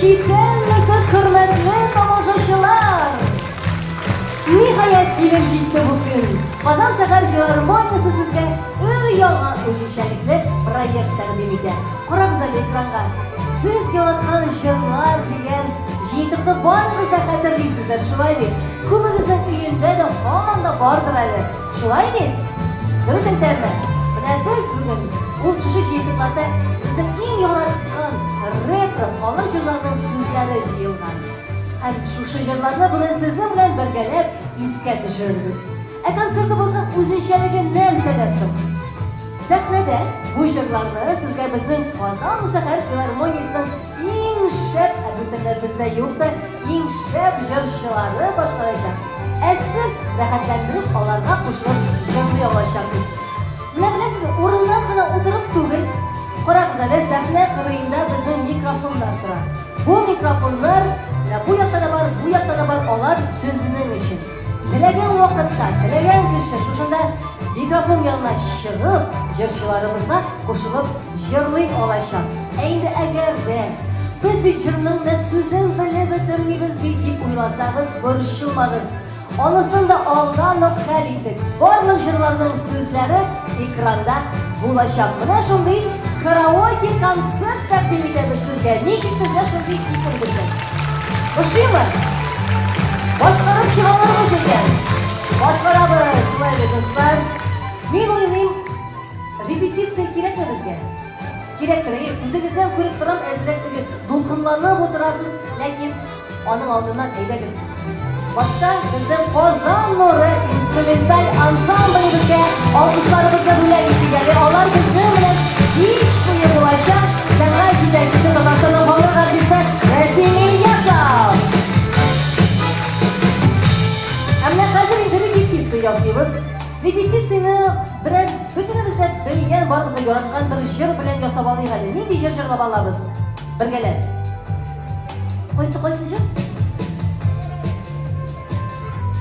Исәнмесез, хөрмәтле тамашачылар! Ниһаять килеп җитте бу көн. Казан шәһәр филармониясе сезгә өр-яңа үзенчәлекле проект тәкъдим итә. Карагыз әле экранга. Сез яраткан җырлар дигән җыентыкны барыгыз да хәтерлисездер, шулай бит? Күбегезнең өендә дә һаман да бардыр әле. Шулай бит? Дөрес әйтәмме? Менә без бүген ул шушы җыентыкларда безнең иң яраткан ретро халык җырларының сүзләре җыелган. Һәм шушы җырларны бүген сезнең белән бергәләп искә төшерербез. Ә концертыбызның үзенчәлеге нәрсәдә соң? Сәхнәдә бу җырларны сезгә безнең Казан шәһәр филармониясенең иң шәп, ә бүтәннәр бездә юк та, иң шәп җырчылары башкарачак. Ә сез рәхәтләндереп аларга кушылып җырлый алачаксыз. Менә беләсезме, урыннан гына утырып түгел, карагыз әле, сәхнә кырыенда безнең микрофоннар тора. Бу микрофоннар менә бу якта да бар, бу якта да бар, алар сезнең өчен. Теләгән вакытта, теләгән кеше шушында микрофон янына чыгып, җырчыларыбызга кушылып җырлый алачак. Ә инде әгәр дә без бит җырның да сүзен белеп бетермибез бит дип уйласагыз, борчылмагыз. Анысын да алдан ук хәл иттек. Барлык җырларның сүзләре экранда булачак. Менә шундый караоке концерт тәкъдим итәбез сезгә. Ничек сезгә шундый фикер безнең? Ошыймы? Башкарып чыга алырбыз икән. Башкарабыз, шулай бит, дуслар. Мин уйлыйм, репетиция кирәкме безгә? Кирәктер, әйе, үзегездән күреп торам, әзрәк теге дулкынланып утырасыз, ләкин аның алдыннан әйдәгез. Башта безнең Казан нуры инструменталь ансамблебезгә алкышларыбызны бүләк итик әле. Алар безнең белән кич буе булачак. Сәнгать җитәкчесе Татарстанның халык артисты Рәсим Ильясов. Ә менә хәзер инде репетиция ясыйбыз. Репетицияне берәр бөтенебез дә белгән, барыбыз да яраткан бер җыр белән ясап алыйк әле. Нинди җыр җырлап алабыз? Бергәләп. Кайсы кайсы җыр?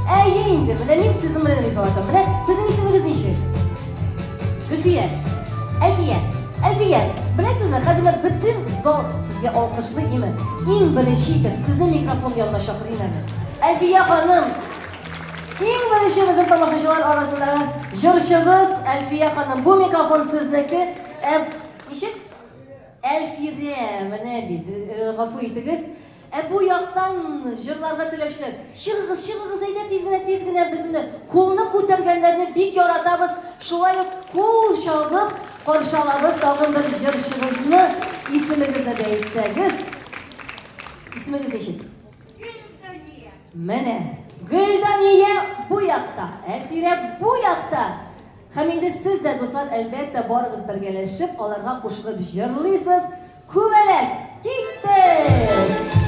Әйе инде, менә мин сезнең белән ризалашам. Менә сезнең исемегез ничек? Гөлфия. Әлфия. Әлфия, беләсезме, хәзер менә бөтен зал сезгә алкышлый име? Иң беренче итеп сезне микрофон янына чакырыйм әле. Әлфия ханым, иң беренче безнең тамашачылар арасындагы җырчыбыз Әлфия ханым, бу микрофон сезнеке. Ә ничек? Әлфирә, менә бит, гафу итегез. Ә бу яктан җырларга теләүчеләр, чыгыгыз, чыгыгыз, әйдә тиз генә, тиз генә, без менә кулны күтәргәннәрне бик яратабыз, шулай ук кул чабып каршы алабыз тагын бер җырчыбызны, исемегезне дә әйтсәгез. Исемегез ничек? Гөлдания. Менә, Гөлдания бу якта, Әлфирә бу якта. Һәм инде сез дә, дуслар, әлбәттә, барыгыз бергәләшеп, аларга кушылып җырлыйсыз. Күбәләк, киттек!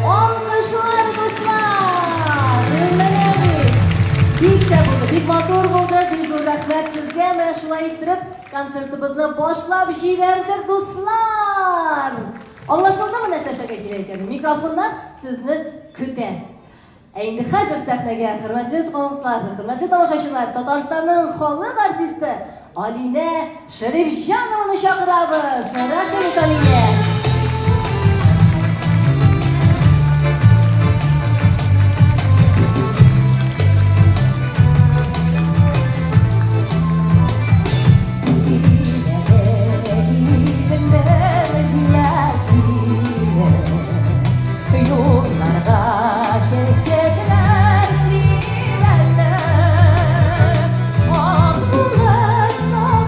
Алкышлар, дуслар! Менә бит! Бик шәп булды, бик матур булды. Бик зур рәхмәт сезгә. Менә шулай иттереп концертыбызны башлап җибәрдек, дуслар! Аңлашылдымы нәрсә эшләргә кирәк икәнен? Микрофоннар сезне көтә. Ә инде хәзер сәхнәгә, хөрмәтле кунаклар, хөрмәтле тамашачылар, Татарстанның халык артисты Алинә Шәрифҗанованы чакырабыз! Рәхим ит, Алинә! Юлларга чәчәкләр сибәләр, Ак булып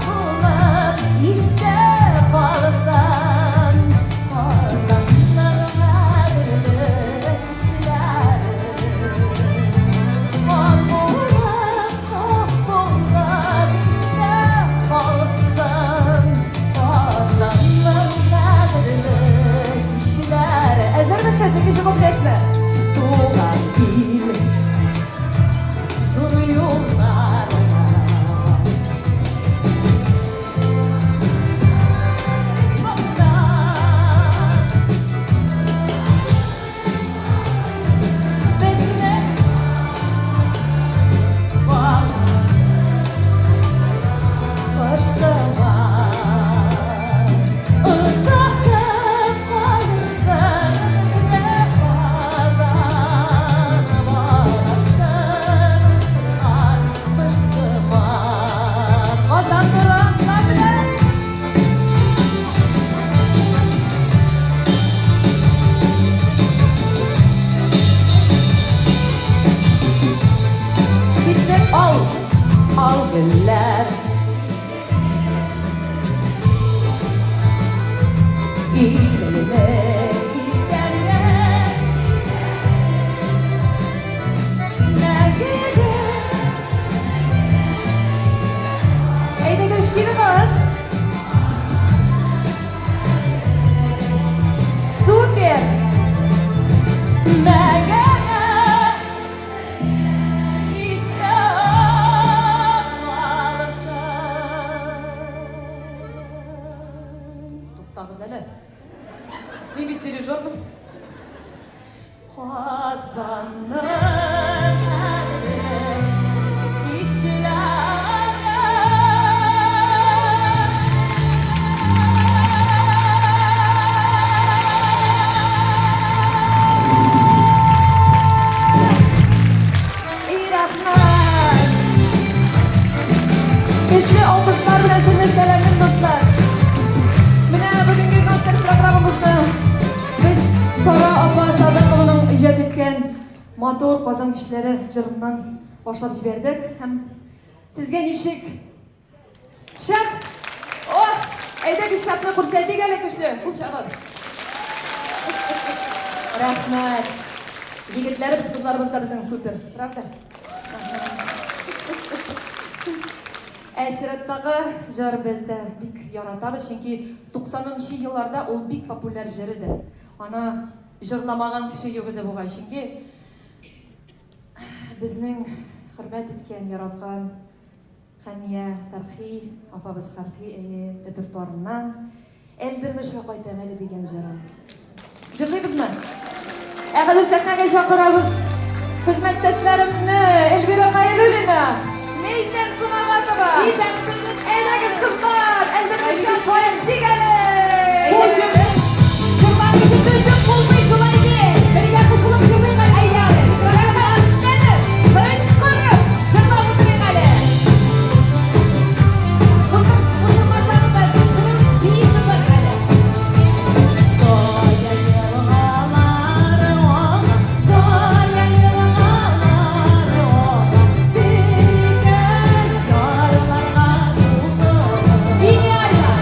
Иләлеле, иләлә. Мәңгегә. Әйдәгез, чыгыгыз. Супер! Мәңгегә истә калырсың. Туктагыз әле. Мин бит дирижермын. Казанның кадерле кичләре. И рәхмәт! Көчле алкышлар белән сезне сәламлим, дуслар. Менә бүгенге концерт программабызны без Сара апа Садыкованың иҗат иткән матур Казан кичләре җырыннан башлап җибәрдек. Һәм сезгә ничек? Шәп! О! Әйдәгез шәпне күрсәтик әле көчле. Кул чабып. Рәхмәт. Егетләребез, кызларыбыз да безнең супер, правда? Ә чираттагы җыр без дә бик яратабыз, чөнки 90 нчы елларда ул бик популяр җыр иде. Аны җырламаган кеше юк иде бугай, чөнки безнең хөрмәт иткән, яраткан Хәния Фәрхи апабыз Фәрхи, әйе, репертуарыннан Әлдермешкә кайтам әле дигән җырын. Җырлыйбызмы? Ә хәзер сәхнәгә чакырабыз хезмәттәшләремне Эльвира Хәйруллина, Ләйсән Сумагатова. Исәнмесез. Әйдәгез, кызлар, Әлдермешкә кайтыйк әле. Бу җырны җырлар өчен төркем булмый шулай бит. Бергә кушылып җырлыйк әле. Әйдәгез, рәхәтләнеп, кычкырып җырлап утырыйк әле. Утырмасак та, торып биеп җырларык әле. Зая елгалары ага, Зая елгалары ага, Биеккә ярларга тулды. Гениально!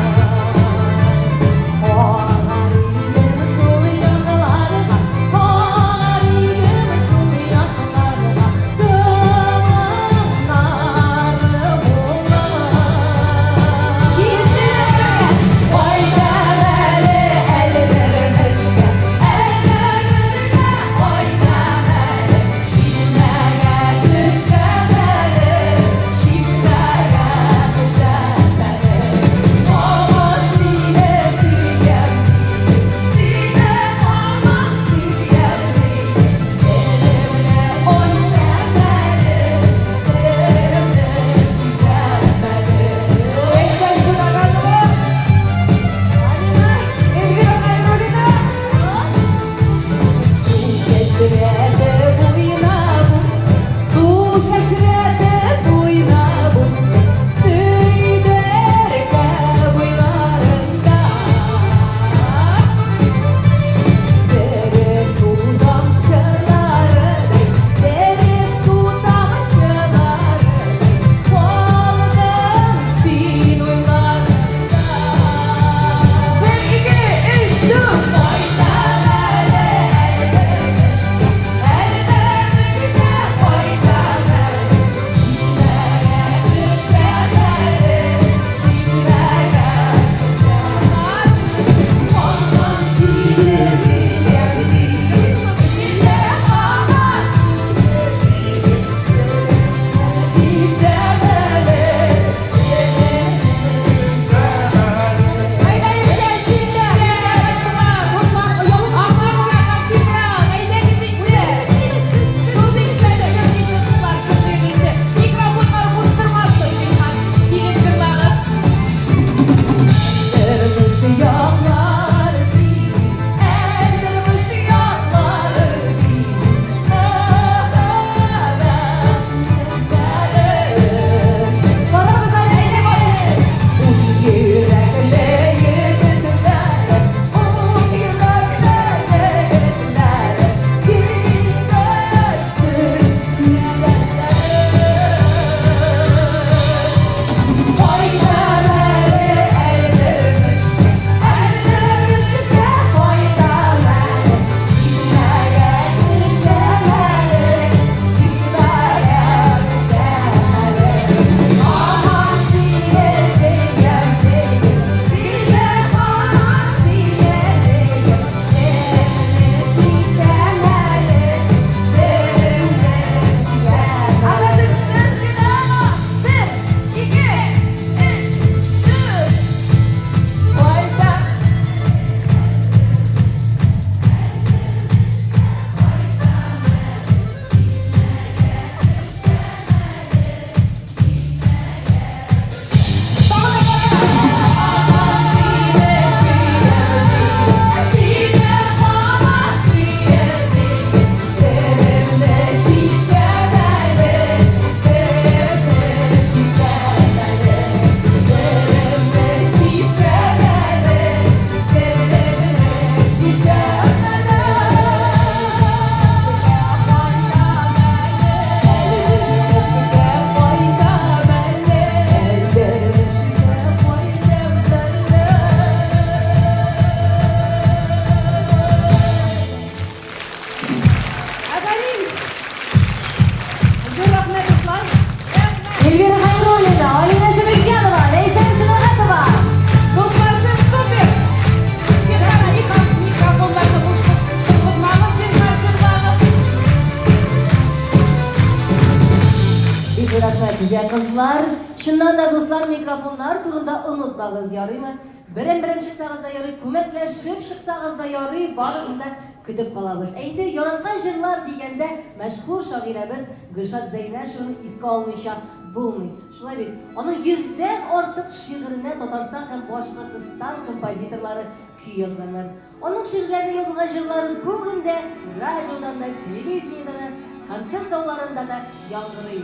сезгә, кызлар. Чыннан да, дуслар, микрофоннар турында онытмагыз, ярыймы? Берәм-берәм чыксагыз да ярый, күмәкләшеп чыксагыз да ярый, барыгызны да көтеп калабыз. Ә инде яраткан җырлар дигәндә, мәшһүр шагыйрәбез Гөлшат Зәйнәшеваны искә алмыйча булмый. Шулай бит, аның йөздән артык шигыренә Татарстан һәм Башкортстан композиторлары көй язганнар. Аның шигырьләренә язылган җырлары бүген дә радиодан да, телевидениедә дә, концерт залларында да яңгырый.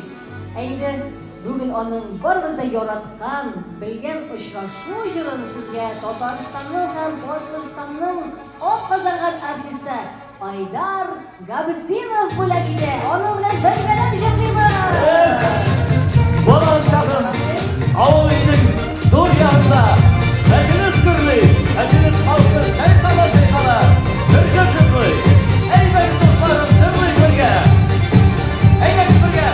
Ә инде бүген аның барыбыз да яраткан, белгән Очрашу җырын сезгә Татарстанның һәм Башкортстанның атказанган артисты Айдар Габетдинов бүләк итә. Аның белән бергәләп җырлыйбыз! Эх, балан чагым, авыл өенең зур ягында мәҗлес гөрли, мәҗлес халкы чайкала-чайкала бергә җырлый. Әйдәгез, дусларым, җырлыйк бергә! Әйдәгез бергә!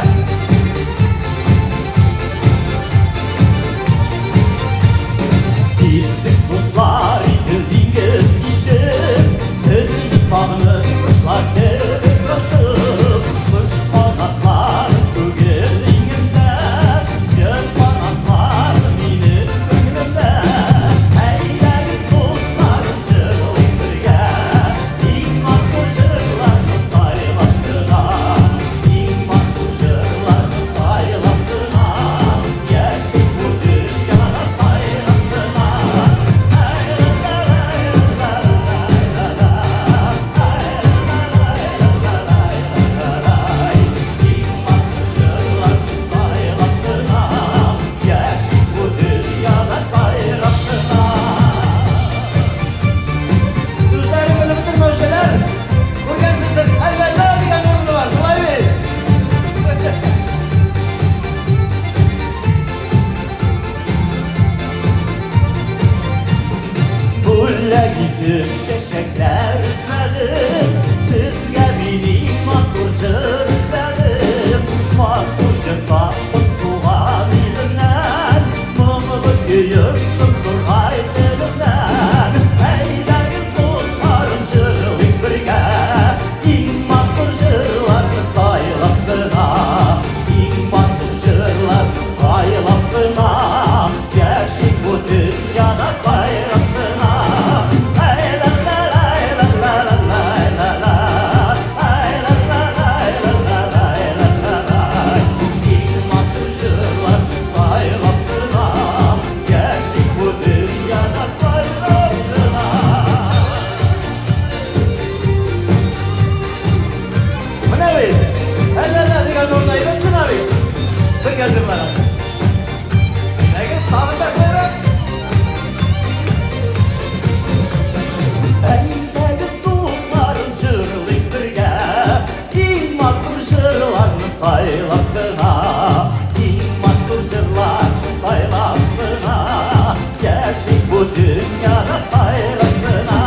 Киттек дуслар ике диңгез кичеп, Сезне сагынып, кошлар кебек очып, Кош канатлар түгел иңемдә, Җыр канатлар минем күңелемдә. Әйдәгез, дусларым, җырлыйк бергә, Иң матур җырларны сайлап кына, Иң матур җырларны сайлап кына, Яшик бу дөньяда сайрап кына. Иң матур җырларны сайлап кына, Яшик бу дөньяда сайрап кына. Сүзләрен белеп бетермәүчеләр, күргәнсездер, әллә дигән урыны бар, шулай бит? Бүләк итеп чәчәкләр өзмәдем, Сезгә мин иң матур җыр эзләдем. Матур җыр таптым туган илемнән, Моңлы көй йөрттем тургай телемнән. Әйдәгез, дусларым, җырлыйк бергә, Иң матур җырларны сайлап кына, Иң матур җырларны сайлап кына, Яшик бу дөньяда сайрап кына. Ай-ла-ла-лай-ла-ла-ла-лай-ла-ла, Ай-ла-ла-лай-ла-ла-лай-ла-ла-лай. Иң матур җырларны сайлап кына, Яшик бу дөньяда сайрап кына. Менә бит, әллә дигән урында әйбәт чыга бит. Бергә җырлаган. Әгез, тагын да шулайрак. Әйдәгез, дусларым, җырлыйк бергә. Иң матур җырларны сайлап кына. Иң матур җырларны сайлап кына. Яшик бу дөньяда сайрап кына.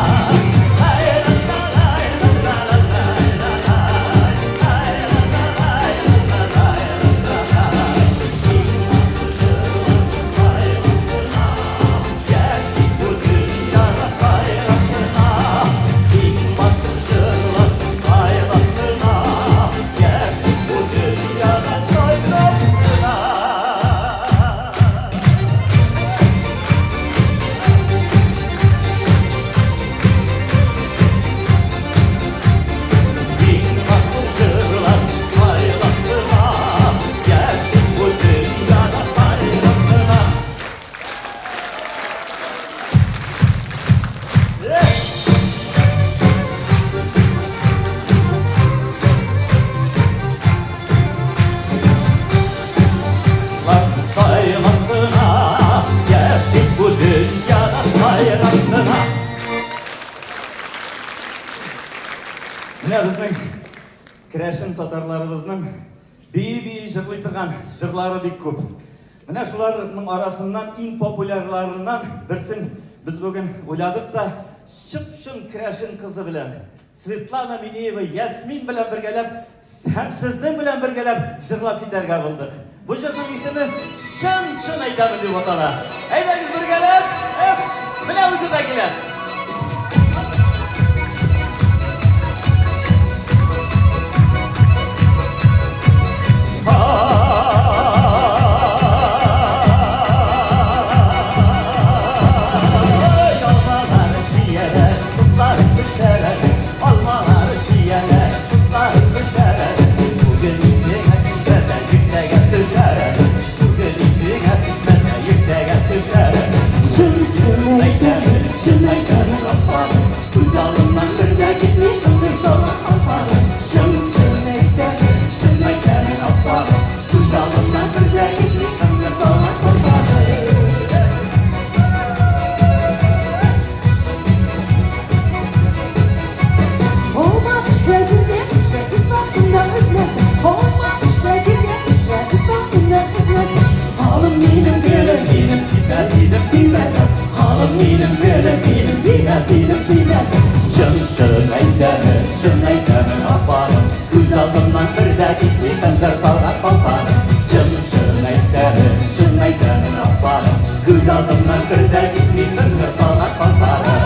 Менә безнең керәшен татарларыбызның бии-бии җырлый торган җырлары бик күп. Менә шуларның арасыннан иң популярларыннан берсен без бүген уйладык та, чып-чын керәшен кызы белән, Светлана Минеева Ясмин белән бергәләп һәм сезнең белән бергәләп җырлап китәргә булдык. Бу җырның исеме Чын-чын әйтәмен дип атала. Әйдәгез бергәләп, эх, менә үзе дә килә. минем гөлем, минем димәс идем сөймәс. Чын, чын әйтәмен, чын әйтәмен, апаным, күз алдымнан бер дә китми кыңгыр салган калфагың. Чын, чын әйтәмен, чын әйтәмен, апаным, күз алдымнан бер дә китми кыңгыр салган калфагың.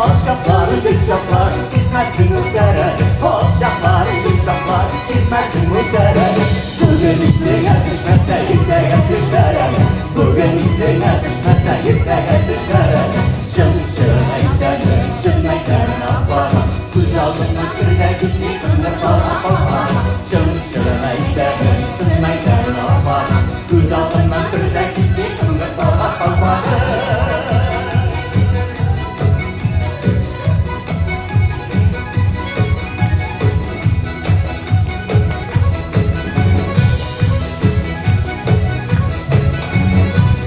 Alçaklar, yüksekler, çizmesin ötere. Alçaklar, yüksekler, çizmesin ötere. Bugün üstüne düşmezse irteye düşer ele. Bugün üstüne düşmezse irteye düşer ele. Şın şın eytenin, şın eytenin apara. Kız aldığına bir de gitmi kındır sana papara. Şın şın eytenin, şın eytenin apara. Күз алдымнан бер дә китми кыңгыр салган калфагы.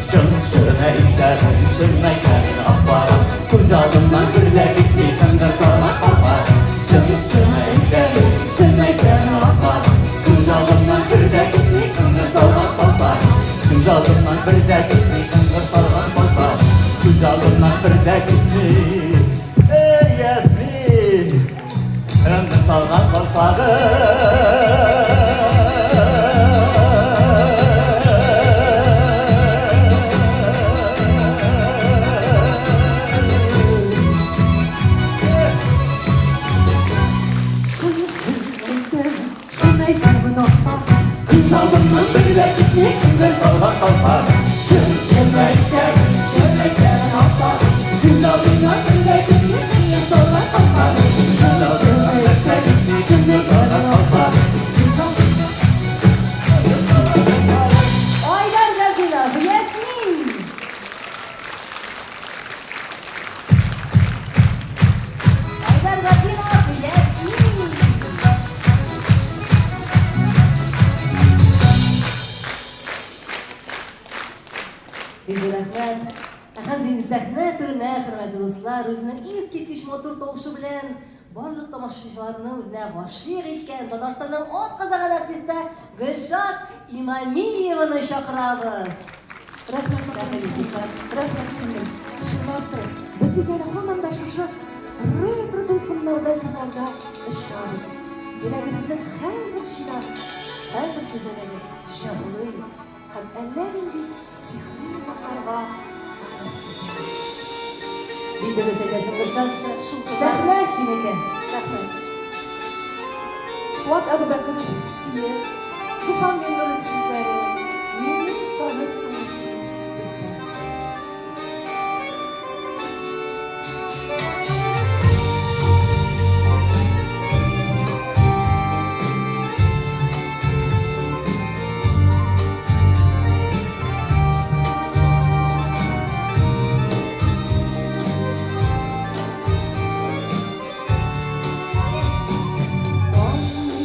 Чын чын әйтәмен, чын әйтәмен, аппарам. Күз алдымнан бер дә китми кыңгыр салган калфагы. Чын чын әйтәмен, чын әйтәмен, аппарам. Күз алдымнан бер дә китми кыңгыр салган калфагы. Күз алдымнан бер дә китми кыңгыр салган калфагы. Күз алдымнан бер дә китми. Эй, Ясмин! Кыңгыр салган калфагы. Чын, чын әйтәмен, чын әйтәмен, аппагым. Күз алдымнан бер дә китми кыңгыр Салган калфагы. Чын, чын әйтәмен, чын әйтәмен, аппагым. Күз алдымнан бер дә китми кыңгыр салган калфагым. Чын, чын әйтәмен, чын әйтәмен, аппагым. Күз алдымнан Айдар Гатинов, Ясмин! Айдар Гатинов, Ясмин! Бик зур рәхмәт. Ә хәзер инде сәхнә түренә, хөрмәтле дуслар, үзенең искиткеч матур тавышы белән барлык тамашачыларны үзенә гашыйк иткән Татарстанның атказанган артисты Гөлшат Имамиеваны чакырабыз. Рәхмәт, Рәхмәт, Гөлшат. Рәхмәт, сеңлем. Чынлап торып, без бит әле һаман да шушы ретро дулкыннарда, җырларда очабыз. Йөрәгебезнең һәрбер чирасы, һәрбер күзәнәге җырлый һәм әллә нинди сихри моңнарга алып китә. Бик дөрес әйтәсең, Гөлшат. Шул җырлар. Сәхнә синеке. Рәхмәт. Фуат Әбүбәкеров көе, Туфан Миңнуллин сүзләре, Мине таныпсыңмы син, Дилбәр? Таң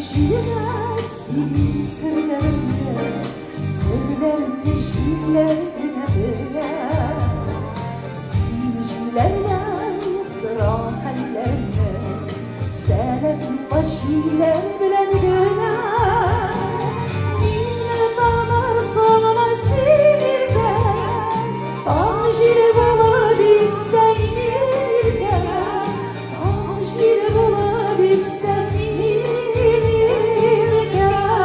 җиленә сөйлим серләремне, Серләремне җилләр генә белә. Син җилләрдән сора хәлләремне, Сәлам юлла җилләр белән генә. Мине танырсыңмы син иркәм, Таң җиле булып иссәң мин иркәм, Таң җиле булып иссәң мин иркәм.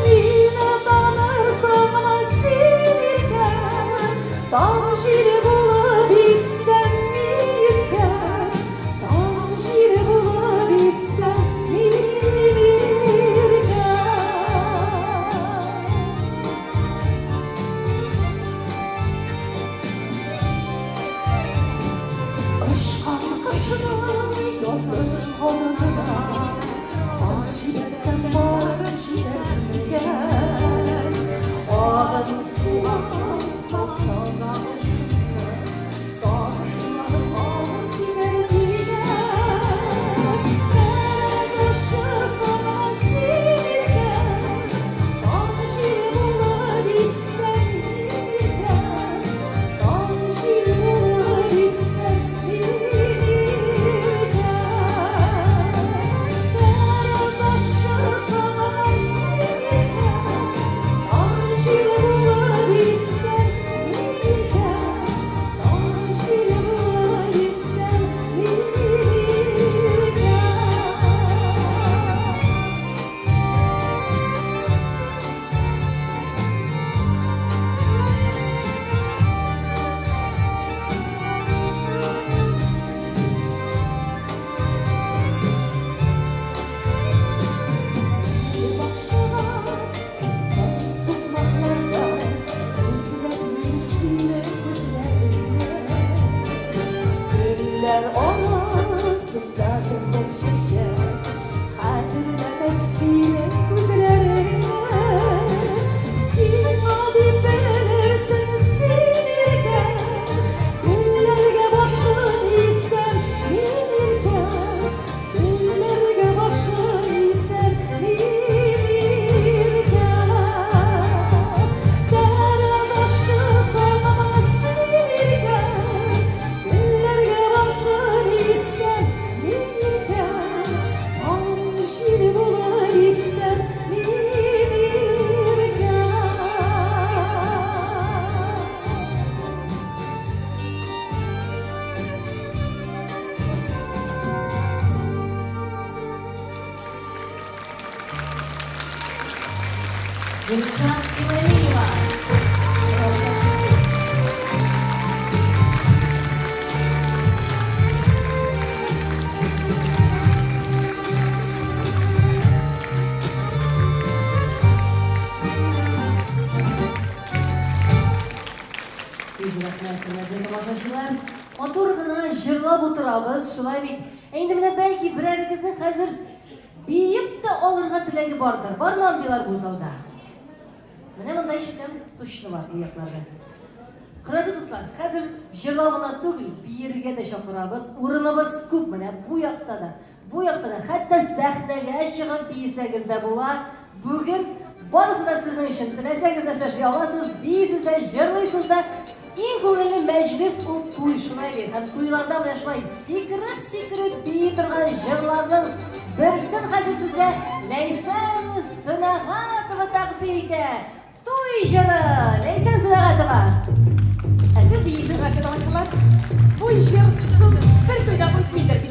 Мине танырсыңмы син иркәм, Таң җиле булып иссәң мин иркәм, Таң җиле булып иссәң мин иркәм. Очкан кошның язын канатына Таң җибәрсәм барып җитәр микән? Агын суга салсаң сагышымны, Сагышларым алып китәр микән? Тәрәзә ачырсыңмы син иркәм, Таң җиле булып иссәң мин иркәм, Таң җиле булып иссәң мин. Гөлшат Имамиева. Бик рәхмәт, хөрмәтле тамашачылар. Матур гына җырлап утырабыз, шулай бит. Ә инде менә бәлки берәрегезнең хәзер биеп тә алырга теләге бардыр. Бармы андыйлар бу залда? Менә монда ишетәм, точно бар бу якларда. Хөрмәтле дуслар, хәзер җырлау гына түгел, биергә дә чакырабыз. Урыныбыз күп менә бу якта да, бу якта да, хәтта сәхнәгә чыгып биесәгез дә була. Бүген барысы да сезнең өчен. Теләсәгез нәрсә эшли аласыз, биисез дә, җырлыйсыз да. Иң күңелле мәҗлес ул туй, шулай бит. Һәм туйларда менә шулай сикереп-сикереп бии торган җырларның берсен хәзер сезгә Ләйсән Сөнәгатова тәкъдим итә. Туй җыры! Ләйсән Сөнәгатова! Ә сез биисез. Хөрмәтле тамашачылар, бу җырсыз бер туй да үтмидер дип.